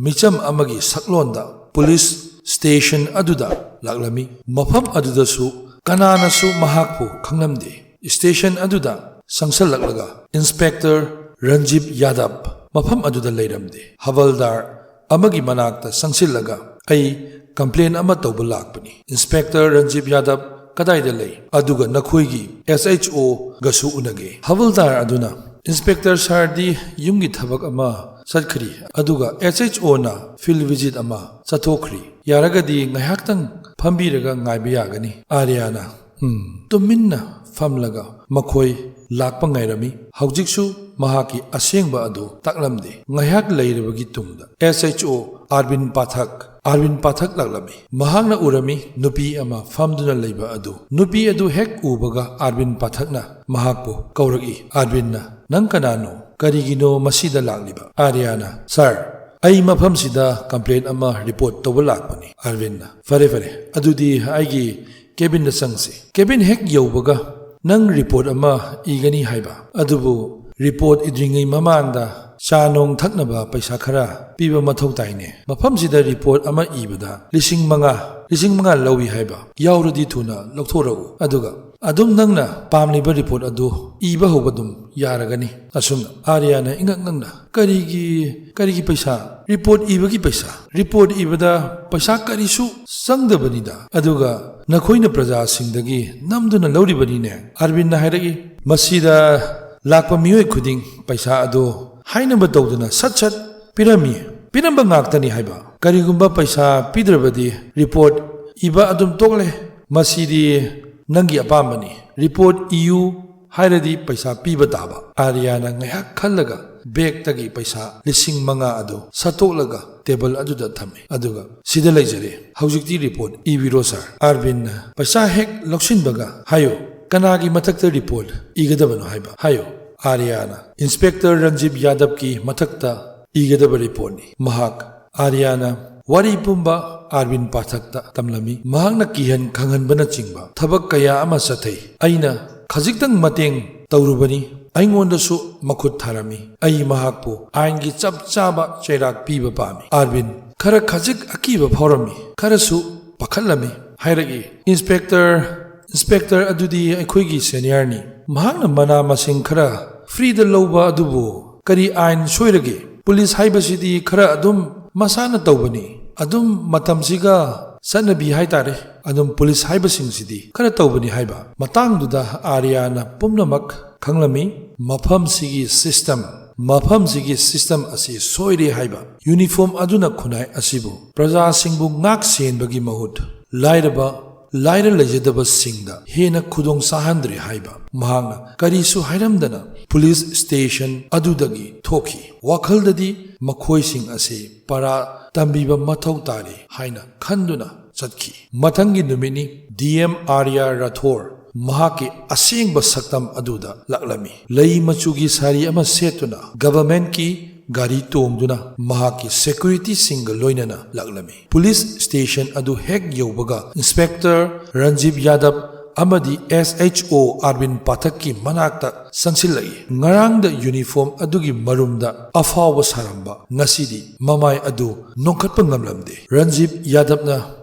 ꯃꯤꯆꯝ ꯑꯃꯒꯤ ꯁꯛꯂꯣꯟꯗ ꯄꯨꯂꯤꯁ ꯁ꯭ꯇꯦꯁꯟ ꯑꯗꯨꯗ ꯂꯥꯛꯂꯝꯃꯤ꯫ ꯃꯐꯝ ꯑꯗꯨꯗꯁꯨ ꯀꯅꯥꯅꯁꯨ ꯃꯍꯥꯛꯄꯨ ꯈꯪꯂꯝꯗꯦ꯫ ꯁ꯭ꯇꯦꯁꯟ ꯑꯗꯨꯗ ꯆꯪꯁꯤꯜꯂꯛꯂꯒ ꯏꯟꯁꯄꯦꯛꯇꯔ ꯔꯟꯖꯤꯕ ꯌꯥꯗꯕ ꯃꯐꯝ ꯑꯗꯨꯗ ꯂꯩꯔꯝꯗꯦ꯫ ꯍꯕꯜꯗꯥꯔ ꯑꯃꯒꯤ ꯃꯅꯥꯛꯇ ꯆꯪꯁꯤꯜꯂꯒ, "ꯑꯩ ꯀꯝꯄ꯭ꯂꯦꯟ ꯑꯃ ꯇꯧꯕ ꯂꯥꯛꯄꯅꯤ꯫ ꯏꯟꯁꯄꯦꯛꯇꯔ ꯔꯟꯖꯤꯕ ꯌꯥꯗꯕ ꯀꯗꯥꯏꯗ ꯂꯩ? ꯑꯗꯨꯒ ꯅꯈꯣꯏꯒꯤ ꯑꯦꯁ ꯑꯩꯆ ꯑꯣꯒꯁꯨ ꯎꯅꯒꯦ꯫" ꯍꯕꯜꯗꯥꯔ ꯑꯗꯨꯅ, "ꯏꯟꯁꯄꯦꯛꯇꯔ ꯁꯥꯔꯗꯤ ꯌꯨꯝꯒꯤ ꯊꯕꯛ ꯑꯃ ꯆꯠꯈ꯭ꯔꯤ, ꯑꯗꯨꯒ ꯑꯦꯁ ꯑꯩꯆ ꯑꯣꯅ ꯐꯤꯜꯗ ꯚꯤꯖꯤꯠ ꯑꯃ ꯆꯠꯊꯣꯛꯈ꯭ꯔꯤ꯫ ꯌꯥꯔꯒꯗꯤ ꯉꯥꯏꯍꯥꯛꯇꯪ ꯐꯝꯕꯤꯔꯒ ꯉꯥꯏꯕ ꯌꯥꯒꯅꯤ꯫" ꯑꯥꯔꯌꯥꯅ, ꯎꯝ, ꯇꯨꯃꯤꯟꯅ ꯐꯝꯂꯒ ꯃꯈꯣꯏ ꯂꯥꯛꯄ ꯉꯥꯏꯔꯝꯃꯤ꯫ ꯍꯧꯖꯤꯛꯁꯨ ꯃꯍꯥꯛꯀꯤ ꯑꯁꯦꯡꯕ ꯑꯗꯨ ꯇꯥꯛꯂꯝꯗꯦ꯫ ꯉꯥꯏꯍꯥꯛ ꯂꯩꯔꯕꯒꯤ ꯇꯨꯡꯗ ꯑꯦꯁ ꯑꯩꯆ ꯑꯣ ꯑꯥꯔꯕꯤꯟ ꯄꯥꯊꯛ, ꯑꯥꯔꯕꯤꯟ ꯄꯥꯊꯛ ꯂꯥꯛꯂꯝꯃꯤ꯫ ꯃꯍꯥꯛꯅ ꯎꯔꯝꯃꯤ ꯅꯨꯄꯤ ꯑꯃ ꯐꯝꯗꯨꯅ ꯂꯩꯕ ꯑꯗꯨ꯫ ꯅꯨꯄꯤ ꯑꯗꯨ ꯍꯦꯛ ꯎꯕꯒ ꯑꯥꯔꯕꯤꯟ ꯄꯥꯊꯛꯅ ꯃꯍꯥꯛꯄꯨ ꯀꯧꯔꯛꯏ꯫ ꯑꯥꯔꯕꯤꯟꯅ, "ꯅꯪ ꯀꯅꯥꯅꯣ? ꯀꯔꯤꯒꯤꯅꯣ ꯃꯁꯤꯗ ꯂꯥꯛꯂꯤꯕ?" ꯑꯥꯔꯌꯥꯅ, "ꯁꯥꯔ, ꯑꯩ ꯃꯐꯝꯁꯤꯗ ꯀꯝꯄ꯭ꯂꯦꯟ ꯑꯃ ꯔꯤꯄꯣꯔꯠ ꯇꯧꯕ ꯂꯥꯛꯄꯅꯤ꯫" ꯑꯥꯔꯕꯤꯟꯅ, "ꯐꯔꯦ, ꯐꯔꯦ, ꯑꯗꯨꯗꯤ ꯑꯩꯒꯤ ꯀꯦꯕꯤꯟꯗ ꯆꯪꯁꯤ꯫" ꯀꯦꯕꯤꯟ ꯍꯦꯛ ꯌꯧꯕꯒ, "ꯅꯪ ꯔꯤꯄꯣꯔꯠ ꯑꯃ ꯏꯒꯅꯤ ꯍꯥꯏꯕ, ꯑꯗꯨꯕꯨ ꯔꯤꯄꯣꯔꯠ ꯏꯗ꯭ꯔꯤꯉꯩ ꯃꯃꯥꯡꯗ ꯆꯥ ꯅꯣꯡ ꯊꯛꯅꯕ ꯄꯩꯁꯥ ꯈꯔ ꯄꯤꯕ ꯃꯊꯧ ꯇꯥꯏꯅꯦ꯫ ꯃꯐꯝꯁꯤꯗ ꯔꯤꯄꯣꯔꯠ ꯑꯃ ꯏꯕꯗ ꯂꯤꯁꯤꯡ ꯃꯉꯥ, ꯂꯤꯁꯤꯡ ꯃꯉꯥ ꯂꯧꯏ ꯍꯥꯏꯕ, ꯌꯥꯎꯔꯗꯤ ꯊꯨꯅ ꯂꯧꯊꯣꯔꯛꯎ꯫ ꯑꯗꯨꯒ ꯑꯗꯨꯝ ꯅꯪꯅ ꯄꯥꯝꯂꯤꯕ ꯔꯤꯄꯣꯔꯠ ꯑꯗꯨ ꯏꯕ ꯍꯧꯕ ꯑꯗꯨꯝ ꯌꯥꯔꯒꯅꯤ꯫" ꯑꯁꯨꯝꯅ ꯑꯥꯔꯌꯥꯅ ꯏꯉꯛ ꯉꯛꯅ, "ꯀꯔꯤꯒꯤ, ꯀꯔꯤꯒꯤ ꯄꯩꯁꯥ? ꯔꯤꯄꯣꯔꯠ ꯏꯕꯒꯤ ꯄꯩꯁꯥ? ꯔꯤꯄꯣꯔꯠ ꯏꯕꯗ ꯄꯩꯁꯥ ꯀꯔꯤꯁꯨ ꯆꯪꯗꯕꯅꯤꯗ꯫ ꯑꯗꯨꯒ ꯅꯈꯣꯏꯅ ꯄ꯭ꯔꯖꯥꯁꯤꯡꯗꯒꯤ ꯅꯝꯗꯨꯅ ꯂꯧꯔꯤꯕꯅꯤꯅꯦ꯫" ꯑꯥꯔꯕꯤꯟꯅ ꯍꯥꯏꯔꯛꯏ, "ꯃꯁꯤꯗ ꯂꯥꯛꯄ ꯃꯤꯑꯣꯏ ꯈꯨꯗꯤꯡ ꯄꯩꯁꯥ ꯑꯗꯨ ꯍꯥꯏꯅꯕ ꯇꯧꯗꯅ ꯁꯠ ꯁꯠ ꯄꯤꯔꯝꯃꯤ꯫ ꯄꯤꯔꯝꯕ ꯉꯥꯛꯇꯅꯤ ꯍꯥꯏꯕ꯫ ꯀꯔꯤꯒꯨꯝꯕ ꯄꯩꯁꯥ ꯄꯤꯗ꯭ꯔꯕꯗꯤ ꯔꯤꯄꯣꯔꯠ ꯏꯕ ꯑꯗꯨꯝ ꯇꯣꯛꯂꯦ꯫ ꯃꯁꯤꯗꯤ ꯅꯪꯒꯤ ꯑꯄꯥꯝꯕꯅꯤ꯫ ꯔꯤꯄꯣꯔꯠ ꯏꯌꯨ ꯍꯥꯏꯔꯗꯤ ꯄꯩꯁꯥ ꯄꯤꯕ ꯇꯥꯕ꯫" ꯑꯥꯔꯌꯥꯅ ꯉꯥꯏꯍꯥꯛ ꯈꯜꯂꯒ ꯕꯦꯒꯇꯒꯤ ꯄꯩꯁꯥ ꯂꯤꯁꯤꯡ ꯃꯉꯥ ꯑꯗꯨ ꯁꯠꯇꯣꯛꯂꯒ ꯇꯦꯕꯜ ꯑꯗꯨꯗ ꯊꯝꯃꯤ꯫ ꯑꯗꯨꯒ, "ꯁꯤꯗ ꯂꯩꯖꯔꯦ꯫ ꯍꯧꯖꯤꯛꯇꯤ ꯔꯤꯄꯣꯔꯠ ꯏꯕꯤꯔꯣ ꯁꯥꯔ꯫" ꯑꯥꯔꯕꯤꯟꯅ ꯄꯩꯁꯥ ꯍꯦꯛ ꯂꯧꯁꯤꯟꯕꯒ, "ꯍꯥꯏꯌꯨ, ꯀꯅꯥꯒꯤ ꯃꯊꯛꯇ ꯔꯤꯄꯣꯔꯠ ꯏꯒꯗꯕꯅꯣ ꯍꯥꯏꯕ? ꯍꯥꯏꯌꯨ꯫" ꯑꯥꯔꯌꯥꯅ, "ꯏꯟꯁꯄꯦꯛꯇꯔ ꯔꯟꯖꯤꯕ ꯌꯥꯗꯕꯀꯤ ꯃꯊꯛꯇ ꯏꯒꯗꯕ ꯔꯤꯄꯣꯔꯠꯅꯤ꯫ ꯃꯍꯥꯛ," ꯑꯥꯔꯌꯥꯅ ꯋꯥꯔꯤ ꯄꯨꯝꯕ ꯑꯥꯔꯕꯤꯟ ꯄꯥꯊꯛꯇ ꯇꯝꯂꯝꯃꯤ꯫ "ꯃꯍꯥꯛꯅ ꯀꯤꯍꯟ ꯈꯪꯍꯟꯕꯅꯆꯤꯡꯕ ꯊꯕꯛ ꯀꯌꯥ ꯑꯃ ꯆꯠꯊꯩ꯫ ꯑꯩꯅ ꯈꯖꯤꯛꯇꯪ ꯃꯇꯦꯡ ꯇꯧꯔꯨꯕꯅꯤ꯫ ꯑꯩꯉꯣꯟꯗꯁꯨ ꯃꯈꯨꯠ ꯊꯥꯔꯝꯃꯤ꯫ ꯑꯩ ꯃꯍꯥꯛꯄꯨ ꯑꯥꯏꯟꯒꯤ ꯆꯞ ꯆꯥꯕ ꯆꯩꯔꯥꯛ ꯄꯤꯕ ꯄꯥꯝꯃꯤ꯫" ꯑꯥꯔꯕꯤꯟ, ꯈꯔ ꯈꯖꯤꯛ ꯑꯀꯤꯕ ꯐꯥꯎꯔꯝꯃꯤ, ꯈꯔꯁꯨ ꯄꯥꯈꯠꯂꯝꯃꯤ꯫ ꯍꯥꯏꯔꯛꯏ, "ꯏꯟꯁꯄꯦꯛꯇꯔ, ꯏꯟꯁꯄꯦꯛꯇꯔ ꯑꯗꯨꯗꯤ ꯑꯩꯈꯣꯏꯒꯤ ꯁꯦꯅꯤꯌꯔꯅꯤ꯫ ꯃꯍꯥꯛꯅ ꯃꯅꯥ ꯃꯁꯤꯡ ꯈꯔ ꯐ꯭ꯔꯤꯗ ꯂꯧꯕ ꯑꯗꯨꯕꯨ ꯀꯔꯤ ꯑꯥꯏꯟ ꯁꯣꯏꯔꯒꯦ? ꯄꯨꯂꯤꯁ ꯍꯥꯏꯕꯁꯤꯗꯤ ꯈꯔ ꯑꯗꯨꯝ ꯃꯁꯥꯅ ꯇꯧꯕꯅꯤ꯫ ꯑꯗꯨꯝ ꯃꯇꯝꯁꯤꯒ ꯆꯠꯅꯕꯤ ꯍꯥꯏꯇꯥꯔꯦ꯫ ꯑꯗꯨꯝ ꯄꯨꯂꯤꯁ ꯍꯥꯏꯕꯁꯤꯡꯁꯤꯗꯤ ꯈꯔ ꯇꯧꯕꯅꯤ" ꯍꯥꯏꯕ꯫ ꯃꯇꯥꯡꯗꯨꯗ ꯑꯥꯔꯌꯥꯅ ꯄꯨꯝꯅꯃꯛ ꯈꯪꯂꯝꯃꯤ꯫ ꯃꯐꯝꯁꯤꯒꯤ ꯁꯤꯁꯇꯦꯝ, ꯃꯐꯝꯁꯤꯒꯤ ꯁꯤꯁꯇꯦꯝ ꯑꯁꯤ ꯁꯣꯏꯔꯦ ꯍꯥꯏꯕ꯫ ꯌꯨꯅꯤꯐꯣꯔꯝ ꯑꯗꯨꯅ ꯈꯨꯟꯅꯥꯏ ꯑꯁꯤꯕꯨ, ꯄ꯭ꯔꯖꯥꯁꯤꯡꯕꯨ ꯉꯥꯛ ꯁꯦꯟꯕꯒꯤ ꯃꯍꯨꯠ ꯂꯥꯏꯔꯕ, ꯂꯥꯏꯔ ꯂꯩꯖꯗꯕꯁꯤꯡꯗ ꯍꯦꯟꯅ ꯈꯨꯗꯣꯡ ꯆꯥꯍꯟꯗ꯭ꯔꯦ ꯍꯥꯏꯕ꯫ ꯃꯍꯥꯛꯅ ꯀꯔꯤꯁꯨ ꯍꯥꯏꯔꯝꯗꯅ ꯄꯨꯂꯤꯁ ꯁ꯭ꯇꯦꯁꯟ ꯑꯗꯨꯗꯒꯤ ꯊꯣꯛꯈꯤ꯫ ꯋꯥꯈꯜꯗꯗꯤ ꯃꯈꯣꯏꯁꯤꯡ ꯑꯁꯤ ꯄꯔꯥ ꯇꯝꯕꯤꯕ ꯃꯊꯧ ꯇꯥꯔꯤ ꯍꯥꯏꯅ ꯈꯟꯗꯨꯅ ꯆꯠꯈꯤ꯫ ꯃꯊꯪꯒꯤ ꯅꯨꯃꯤꯠꯅꯤ꯫ ꯗꯤ ꯑꯦꯝ ꯑꯥꯔꯌꯥ ꯔꯥꯊꯣꯔ ꯃꯍꯥꯛꯀꯤ ꯑꯁꯦꯡꯕ ꯁꯛꯇꯝ ꯑꯗꯨꯗ ꯂꯥꯛꯂꯝꯃꯤ꯫ ꯂꯩ ꯃꯆꯨꯒꯤ ꯁꯥꯔꯤ ꯑꯃ ꯁꯦꯠꯇꯨꯅ, ꯒꯚꯔꯟꯃꯦꯟꯠꯀꯤ ꯒꯥꯔꯤ ꯇꯣꯡꯗꯨꯅ, ꯃꯍꯥꯛꯀꯤ ꯁꯦꯀ꯭ꯌꯨꯔꯤꯇꯤꯁꯤꯡꯒ ꯂꯣꯏꯅꯅ ꯂꯥꯛꯂꯝꯃꯤ꯫ ꯄꯨꯂꯤꯁ ꯁ꯭ꯇꯦꯁꯟ ꯑꯗꯨ ꯍꯦꯛ ꯌꯧꯕꯒ, ꯏꯟꯁꯄꯦꯛꯇꯔ ꯔꯟꯖꯤꯕ ꯌꯥꯗꯕ ꯑꯃꯗꯤ ꯑꯦꯁ ꯑꯩꯆ ꯑꯣ ꯑꯥꯔꯕꯤꯟ ꯄꯥꯊꯛꯀꯤ ꯃꯅꯥꯛꯇ ꯆꯪꯁꯤꯜꯂꯛꯏ꯫ ꯉꯔꯥꯡꯗ ꯌꯨꯅꯤꯐꯣꯔꯝ ꯑꯗꯨꯒꯤ ꯃꯔꯨꯝꯗ ꯑꯐꯥꯎꯕ ꯁꯥꯔꯝꯕ ꯉꯁꯤꯗꯤ ꯃꯃꯥꯏ ꯑꯗꯨ ꯅꯣꯡꯈꯠꯄ ꯉꯝꯂꯝꯗꯦ꯫ ꯔꯟꯖꯤꯕ ꯌꯥꯗꯕꯅ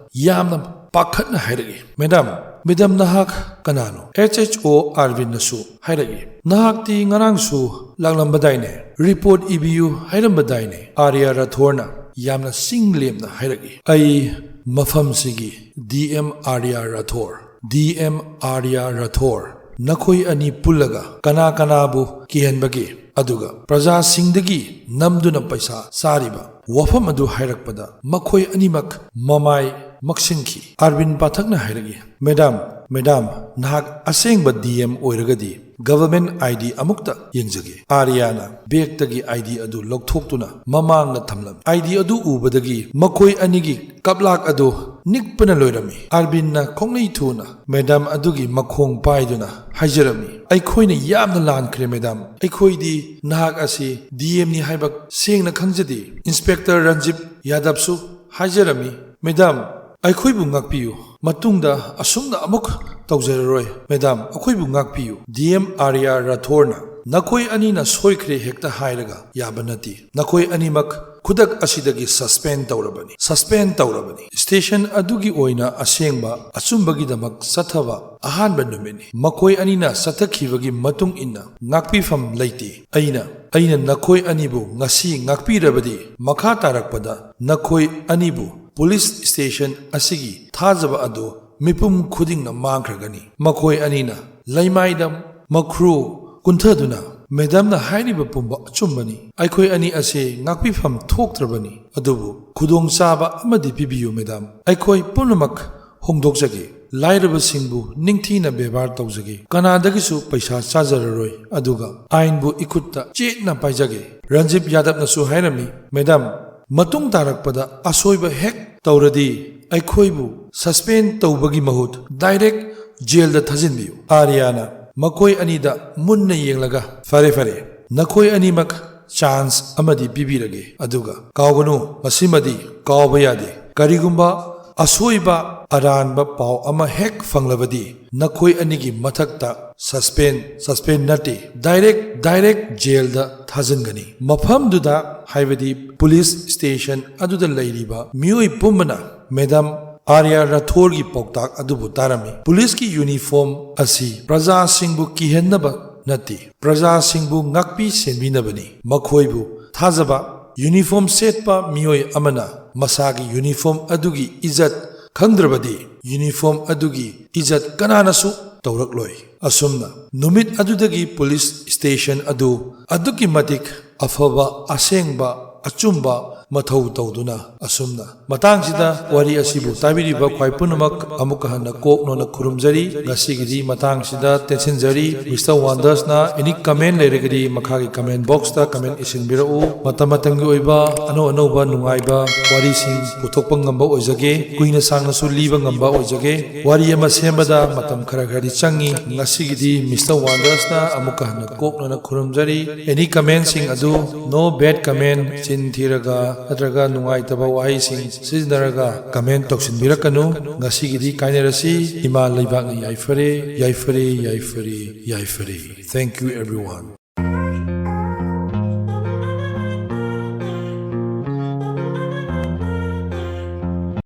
ꯌꯥꯝꯅ ꯄꯥꯈꯠꯅ ꯍꯥꯏꯔꯛꯏ, "ꯃꯦꯗꯥꯝ, ꯃꯦꯗꯥꯝ, ꯅꯍꯥꯛ ꯀꯅꯥꯅꯣ?" ꯑꯦꯁ ꯑꯩꯆ ꯑꯣ ꯑꯥꯔꯕꯤꯟꯅꯁꯨ ꯍꯥꯏꯔꯛꯏ, "ꯅꯍꯥꯛꯇꯤ ꯉꯔꯥꯡꯁꯨ ꯂꯥꯛꯂꯝꯕꯗꯥꯏꯅꯦ? ꯔꯤꯄꯣꯔꯠ ꯏꯕꯤꯌꯨ ꯍꯥꯏꯔꯝꯕꯗꯥꯏꯅꯦ?" ꯑꯥꯔꯌꯥ ꯔꯥꯊꯣꯔꯅ ꯌꯥꯝꯅ ꯆꯤꯡ ꯂꯦꯝꯅ ꯍꯥꯏꯔꯛꯏ, "ꯑꯩ ꯃꯐꯝꯁꯤꯒꯤ D M Arya Rathore, D M Arya Rathore, ꯅꯈꯣꯏ ꯑꯅꯤ ꯄꯨꯜꯂꯒ ꯀꯅꯥ ꯀꯅꯥꯕꯨ ꯀꯤꯍꯟꯕꯒꯦ? ꯑꯗꯨꯒ ꯄ꯭ꯔꯖꯥꯁꯤꯡꯗꯒꯤ ꯅꯝꯗꯨꯅ ꯄꯩꯁꯥ ꯆꯥꯔꯤꯕ?" ꯋꯥꯐꯝ ꯑꯗꯨ ꯍꯥꯏꯔꯛꯄꯗ ꯃꯈꯣꯏ ꯑꯅꯤꯃꯛ ꯃꯃꯥꯏ ꯃꯛꯁꯤꯟꯈꯤ꯫ ꯑꯥꯔꯕꯤꯟ ꯄꯥꯊꯛꯅ ꯍꯥꯏꯔꯛꯏ, "ꯃꯦꯗꯥꯝ, ꯃꯦꯗꯥꯝ, ꯅꯍꯥꯛ ꯑꯁꯦꯡꯕ ꯗꯤ ꯑꯦꯝ ꯑꯣꯏꯔꯒꯗꯤ ꯒꯚꯔꯟꯃꯦꯟꯠ ꯑꯥꯏ ꯗꯤ ꯑꯃꯨꯛꯇ ꯌꯦꯡꯖꯒꯦ꯫" ꯑꯥꯔꯌꯥꯅ ꯕꯦꯒꯇꯒꯤ ꯑꯥꯏ ꯗꯤ ꯑꯗꯨ ꯂꯧꯊꯣꯛꯇꯨꯅ ꯃꯃꯥꯡꯗ ꯊꯝꯂꯝꯃꯤ꯫ ꯑꯥꯏ ꯗꯤ ꯑꯗꯨ ꯎꯕꯗꯒꯤ ꯃꯈꯣꯏ ꯑꯅꯤꯒꯤ ꯀꯞꯂꯥꯛ ꯑꯗꯨ ꯅꯤꯛꯄꯅ ꯂꯣꯏꯔꯝꯃꯤ꯫ ꯑꯥꯔꯕꯤꯟꯅ ꯈꯣꯡꯅꯩ ꯊꯨꯅ ꯃꯦꯗꯥꯝ ꯑꯗꯨꯒꯤ ꯃꯈꯣꯡ ꯄꯥꯏꯗꯨꯅ ꯍꯥꯏꯖꯔꯝꯃꯤ, "ꯑꯩꯈꯣꯏꯅ ꯌꯥꯝꯅ ꯂꯥꯟꯈ꯭ꯔꯦ ꯃꯦꯗꯥꯝ꯫ ꯑꯩꯈꯣꯏꯗꯤ ꯅꯍꯥꯛ ꯑꯁꯤ ꯗꯤ ꯑꯦꯝꯅꯤ ꯍꯥꯏꯕ ꯁꯦꯡꯅ ꯈꯪꯖꯗꯦ꯫" ꯏꯟꯁꯄꯦꯛꯇꯔ ꯔꯟꯖꯤꯕ ꯌꯥꯗꯕꯁꯨ ꯍꯥꯏꯖꯔꯝꯃꯤ, "ꯃꯦꯗꯥꯝ, ꯑꯩꯈꯣꯏꯕꯨ ꯉꯥꯛꯄꯤꯌꯨ꯫ ꯃꯇꯨꯡꯗ ꯑꯁꯨꯝꯅ ꯑꯃꯨꯛ ꯇꯧꯖꯔꯔꯣꯏ꯫ ꯃꯦꯗꯥꯝ, ꯑꯩꯈꯣꯏꯕꯨ ꯉꯥꯛꯄꯤꯌꯨ꯫" ꯗꯤ ꯑꯦꯝ ꯑꯥꯔꯌꯥ ꯔꯥꯊꯣꯔꯅ, "ꯅꯈꯣꯏ ꯑꯅꯤꯅ ꯁꯣꯏꯈ꯭ꯔꯦ ꯍꯦꯛꯇ ꯍꯥꯏꯔꯒ ꯌꯥꯕ ꯅꯠꯇꯦ꯫ ꯅꯈꯣꯏ ꯑꯅꯤꯃꯛ ꯈꯨꯗꯛ ꯑꯁꯤꯗꯒꯤ suspend ꯇꯧꯔꯕꯅꯤ, suspend ꯇꯧꯔꯕꯅꯤ꯫ Station ꯑꯗꯨꯒꯤ ꯑꯣꯏꯅ ꯑꯁꯦꯡꯕ ꯑꯆꯨꯝꯕꯒꯤꯗꯃꯛ ꯆꯠꯊꯕ ꯑꯍꯥꯟꯕ ꯅꯨꯃꯤꯠꯅꯤ꯫ ꯃꯈꯣꯏ ꯑꯅꯤꯅ ꯆꯠꯊꯈꯤꯕꯒꯤ ꯃꯇꯨꯡ ꯏꯟꯅ ꯉꯥꯛꯄꯤꯐꯝ ꯂꯩꯇꯦ꯫ ꯑꯩꯅ, ꯑꯩꯅ ꯅꯈꯣꯏ ꯑꯅꯤꯕꯨ ꯉꯁꯤ ꯉꯥꯛꯄꯤꯔꯕꯗꯤ, ꯃꯈꯥ ꯇꯥꯔꯛꯄꯗ ꯅꯈꯣꯏ ꯑꯅꯤꯕꯨ police station ꯑꯁꯤꯒꯤ ꯊꯥꯖꯕ ꯑꯗꯨ ꯃꯤꯄꯨꯝ ꯈꯨꯗꯤꯡꯅ ꯃꯥꯡꯈ꯭ꯔꯒꯅꯤ꯫ ꯃꯈꯣꯏ ꯑꯅꯤꯅ ꯂꯩꯃꯥꯏꯗ ꯃꯈ꯭ꯔꯨ ꯀꯨꯟꯊꯗꯨꯅ, "ꯃꯦꯗꯥꯝꯅ ꯍꯥꯏꯔꯤꯕ ꯄꯨꯝꯕ ꯑꯆꯨꯝꯕꯅꯤ꯫ ꯑꯩꯈꯣꯏ ꯑꯅꯤ ꯑꯁꯤ ꯉꯥꯛꯄꯤꯐꯝ ꯊꯣꯛꯇ꯭ꯔꯕꯅꯤ, ꯑꯗꯨꯕꯨ ꯈꯨꯗꯣꯡꯆꯥꯕ ꯑꯃꯗꯤ ꯄꯤꯕꯤꯌꯨ, ꯃꯦꯗꯥꯝ꯫ ꯑꯩꯈꯣꯏ ꯄꯨꯝꯅꯃꯛ ꯍꯣꯡꯗꯣꯛꯆꯒꯦ꯫ ꯂꯥꯏꯔꯕꯁꯤꯡꯕꯨ ꯅꯤꯡꯊꯤꯅ ꯕꯦꯕꯥꯔ ꯇꯧꯖꯒꯦ꯫ ꯀꯅꯥꯗꯒꯤꯁꯨ ꯄꯩꯁꯥ ꯆꯥꯖꯔꯔꯣꯏ, ꯑꯗꯨꯒ ꯑꯥꯏꯟꯕꯨ ꯏꯈꯨꯠꯇ ꯆꯦꯠꯅ ꯄꯥꯏꯖꯒꯦ꯫" ꯔꯟꯖꯤꯞ ꯌꯥꯗꯕꯅꯁꯨ ꯍꯥꯏꯔꯝꯃꯤ, "ꯃꯦꯗꯥꯝ, ꯃꯇꯨꯡ ꯇꯥꯔꯛꯄꯗ ꯑꯁꯣꯏꯕ ꯍꯦꯛ ꯇꯧꯔꯗꯤ ꯑꯩꯈꯣꯏꯕꯨ suspend ꯇꯧꯕꯒꯤ ꯃꯍꯨꯠ direct jailꯗ ꯊꯥꯖꯤꯟꯕꯤꯌꯨ꯫" ꯑꯥꯔꯌꯥꯅ ꯃꯈꯣꯏ ꯑꯅꯤꯗ ꯃꯨꯟꯅ ꯌꯦꯡꯂꯒ, "ꯐꯔꯦ, ꯐꯔꯦ, ꯅꯈꯣꯏ ꯑꯅꯤꯃꯛ chance ꯑꯃꯗꯤ ꯄꯤꯕꯤꯔꯒꯦ, ꯑꯗꯨꯒ ꯀꯥꯎꯒꯅꯨ, ꯃꯁꯤꯃꯗꯤ ꯀꯥꯎꯕ ꯌꯥꯗꯦ꯫ ꯀꯔꯤꯒꯨꯝꯕ ꯑꯁꯣꯏꯕ ꯑꯔꯥꯟꯕ ꯄꯥꯎ ꯑꯃ ꯍꯦꯛ ꯐꯪꯂꯕꯗꯤ ꯅꯈꯣꯏ ꯑꯅꯤꯒꯤ ꯃꯊꯛꯇ suspend, suspend ꯅꯠꯇꯦ, direct, direct jailꯗ ꯊꯥꯖꯤꯟꯒꯅꯤ꯫ ꯃꯐꯝꯗꯨꯗ, ꯍꯥꯏꯕꯗꯤ police station ꯑꯗꯨꯗ ꯂꯩꯔꯤꯕ ꯃꯤꯑꯣꯏ ꯄꯨꯝꯕꯅ ꯃꯦꯗꯥꯝ ꯑꯥꯔꯌꯥ ꯔꯥꯊꯣꯔꯒꯤ ꯄꯥꯎꯇꯥꯛ ꯑꯗꯨꯕꯨ ꯇꯥꯔꯝꯃꯤ꯫ Policeꯀꯤ uniform ꯑꯁꯤ ꯄ꯭ꯔꯖꯥꯁꯤꯡꯕꯨ ꯀꯤꯍꯟꯅꯕ ꯅꯠꯇꯦ, ꯄ꯭ꯔꯖꯥꯁꯤꯡꯕꯨ ꯉꯥꯛꯄꯤ ꯁꯦꯟꯕꯤꯅꯕꯅꯤ꯫ ꯃꯈꯣꯏꯕꯨ ꯊꯥꯖꯕ, uniform ꯁꯦꯠꯄ ꯃꯤꯑꯣꯏ ꯑꯃꯅ ꯃꯁꯥꯒꯤ uniform ꯑꯗꯨꯒꯤ ꯏꯖꯠ ꯈꯪꯗ꯭ꯔꯕꯗꯤ uniform ꯑꯗꯨꯒꯤ ꯏꯖꯠ ꯀꯅꯥꯅꯁꯨ ꯇꯧꯔꯛꯂꯣꯏ꯫ ꯑꯁꯨꯝꯅ ꯅꯨꯃꯤꯠ ꯑꯗꯨꯗꯒꯤ police station ꯑꯗꯨ ꯑꯗꯨꯛꯀꯤ ꯃꯇꯤꯛ ꯑꯐꯕ, ꯑꯁꯦꯡꯕ, ꯑꯆꯨꯝꯕ ꯃꯊꯧ ꯇꯧꯗꯨꯅ ꯑꯁꯨꯝꯅ꯫ ꯃꯇꯥꯡꯁꯤꯗ ꯋꯥꯔꯤ ꯑꯁꯤꯕꯨ ꯇꯥꯕꯤꯔꯤꯕ ꯈ꯭ꯋꯥꯏ ꯄꯨꯝꯅꯃꯛ ꯑꯃꯨꯛꯀ ꯍꯟꯅ ꯀꯣꯛꯅꯣꯅ ꯈꯨꯔꯨꯝꯖꯔꯤ꯫ ꯉꯁꯤꯒꯤꯗꯤ ꯃꯇꯥꯡꯁꯤꯗ ꯇꯦꯟꯁꯤꯟꯖꯔꯤ꯫ Mister Wandersꯅ any comment ꯂꯩꯔꯒꯗꯤ ꯃꯈꯥꯒꯤ comment boxꯇ comment ꯏꯁꯤꯟꯕꯤꯔꯛꯎ꯫ ꯃꯇꯝ ꯃꯇꯝꯒꯤ ꯑꯣꯏꯕ ꯑꯅꯧ ꯑꯅꯧꯕ ꯅꯨꯡꯉꯥꯏꯕ ꯋꯥꯔꯤꯁꯤꯡ ꯄꯨꯊꯣꯛꯄ ꯉꯝꯕ ꯑꯣꯏꯖꯒꯦ꯫ ꯀꯨꯏꯅ ꯁꯥꯡꯅꯁꯨ ꯂꯤꯕ ꯉꯝꯕ ꯑꯣꯏꯖꯒꯦ꯫ ꯋꯥꯔꯤ ꯑꯃ ꯁꯦꯝꯕꯗ ꯃꯇꯝ ꯈꯔ ꯈꯔꯗꯤ ꯆꯪꯉꯤ꯫ ꯉꯁꯤꯒꯤꯗꯤ Mister Wandersꯅ ꯑꯃꯨꯛꯀ ꯍꯟꯅ ꯀꯣꯛꯅꯅ ꯈꯨꯔꯨꯝꯖꯔꯤ꯫ Any commentꯁꯤꯡ ꯑꯗꯨ no bad comment, ꯆꯤꯟ ꯊꯤꯔꯒ ꯅꯠꯇ꯭ꯔꯒ ꯅꯨꯡꯉꯥꯏꯇꯕ ꯋꯥꯍꯩꯁꯤꯡ ꯁꯤꯖꯤꯟꯅꯔꯒ comment ꯇꯧꯁꯤꯟꯕꯤꯔꯛꯀꯅꯨ꯫ ꯉꯁꯤꯒꯤꯗꯤ ꯀꯥꯏꯅꯔꯁꯤ꯫ ꯏꯃꯥ ꯂꯩꯕꯥꯛꯅ ꯌꯥꯏꯐꯔꯦ, ꯌꯥꯏꯐꯔꯦ, ꯌꯥꯏꯐꯔꯦ, ꯌꯥꯏꯐꯔꯦ꯫ Thank you everyone.